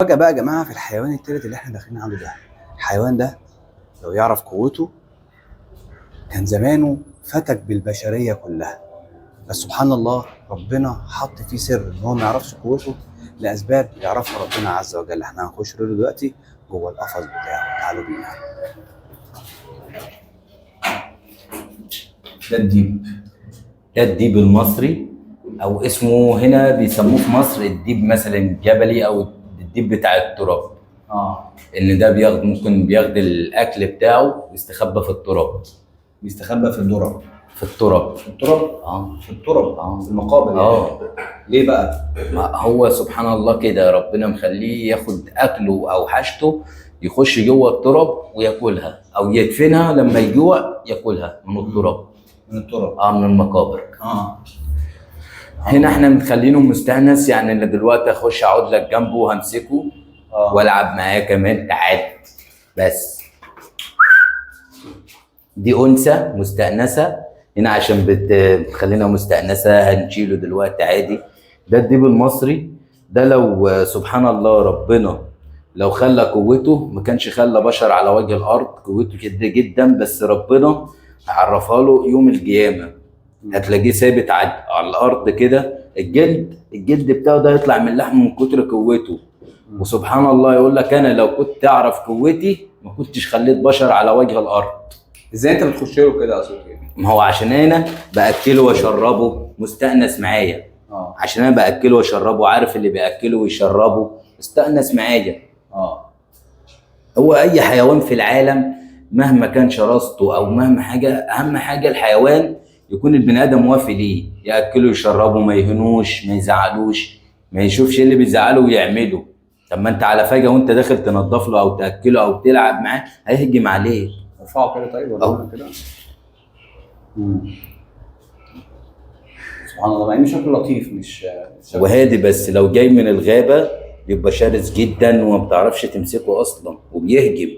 فجأة بقى يا جماعة في الحيوان التالت اللي احنا داخلين عنده ده، الحيوان ده لو يعرف قوته كان زمانه فتك بالبشرية كلها، بس سبحان الله ربنا حط فيه سر ان هو ما يعرفش قوته لأسباب يعرفها ربنا عز وجل. احنا هنخش له دلوقتي جوه القفص بتاعه، تعالوا بينا. ده الديب، ده الديب المصري، او اسمه هنا بيسموه في مصر الديب مثلا الجبلي، او الديب بتاع التراب. ان ده بياخد، ممكن بياخد الاكل بتاعه ويستخبى في التراب. بيستخبى في الذرة. في التراب. في التراب؟ في التراب. في المقابر يعني. ليه بقى؟ ما هو سبحان الله كده ربنا مخليه ياخد اكله او حاجته، يخش جوه التراب وياكلها، او يدفنها لما يجوع ياكلها من التراب. من التراب. من المقابر. هنا احنا مخلينه مستأنس، يعني اللي دلوقتي اخش اقعد لك جنبه وهمسكه والعب معاه كمان. تعال بس، دي انثى مستأنسة هنا عشان بتخلينا مستأنسة، هنشيله دلوقتي عادي. ده الديب المصري، ده لو سبحان الله ربنا لو خلى قوته ما كانش خلى بشر على وجه الارض، قوته كده جدا، بس ربنا عرفها له يوم القيامة. هتلاقيه ثابت على الارض كده، الجلد بتاعه ده يطلع من اللحم من كتر قوته. وسبحان الله يقول لك انا لو كنت اعرف قوتي ما كنتش خليت بشر على وجه الارض. ازاي انت بتخش له كده يا صوتي؟ ما هو عشان انا باكله واشربه مستأنس معايا. عشان انا باكله واشربه، عارف اللي بياكله ويشربه مستأنس معايا. هو اي حيوان في العالم مهما كان شراسته او مهما حاجة، اهم حاجة الحيوان يكون البني ادم وافي ليه، ياكله يشربه، ما يهنوش، ما يزعلوش، ما يشوفش اللي بيزعله ويعمله. طب ما انت على فجأة وانت داخل تنظف له او تاكله او تلعب معاه هيهجم عليك. ارفعه كده طيب ولا كده؟ سبحان الله، مع انه شكله لطيف مش شكله وهادي، بس لو جاي من الغابة بيبقى شرس جدا وما بتعرفش تمسكه اصلا وبيهجم.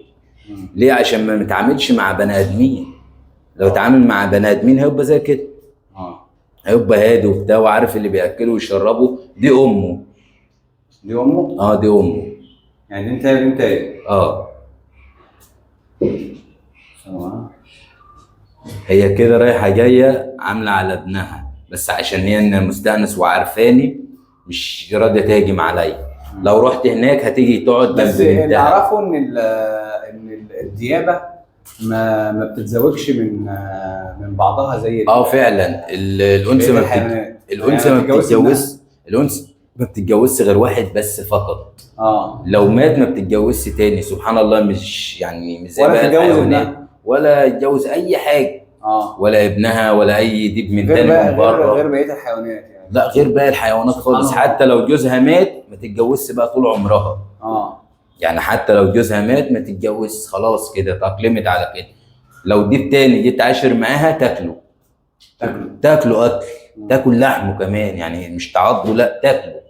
ليه؟ عشان ما متعاملش مع بني ادمين. لو اتعامل مع بني ادمين هيبقى زي كده. هيبقى هادي وبتاع وعارف اللي بياكله ويشربه. دي امه. دي امه؟ دي امه. يعني انت انت ايه؟ هي كده رايحة جاية عامله على ابنها، بس عشان هي ان مستأنس وعارفاني مش راضية تهاجم عليا. لو رحت هناك هتيجي تقعد جنب بس اللي بنتها. اعرفه ان الديابه ما بتتزوجش من بعضها زي فعلا الانثى ما الحيوانات. الانثى يعني ما بتتجوزش منها. بتتجوزش، الانثى ما بتتجوزش غير واحد بس فقط. لو مات ما بتتجوزش تاني. سبحان الله، مش يعني مش زي ولا بقى تتجوز الحيوانات. ابنها. ولا يتجوز اي حاجة. ولا ابنها ولا اي ديب من تاني من بره. غير بقية الحيوانات يعني. لا، غير باقي الحيوانات سبحان خالص. الله. حتى لو جوزها مات ما تتجوزش بقى طول عمرها. يعني حتى لو جوزها مات ما تتجوزش، خلاص كده اتأقلمت على كده. لو ديب تاني جيت عاشر معاها تاكله. تاكله. تاكله اكل، تاكل لحمه كمان، يعني مش تعضه، لا تاكله.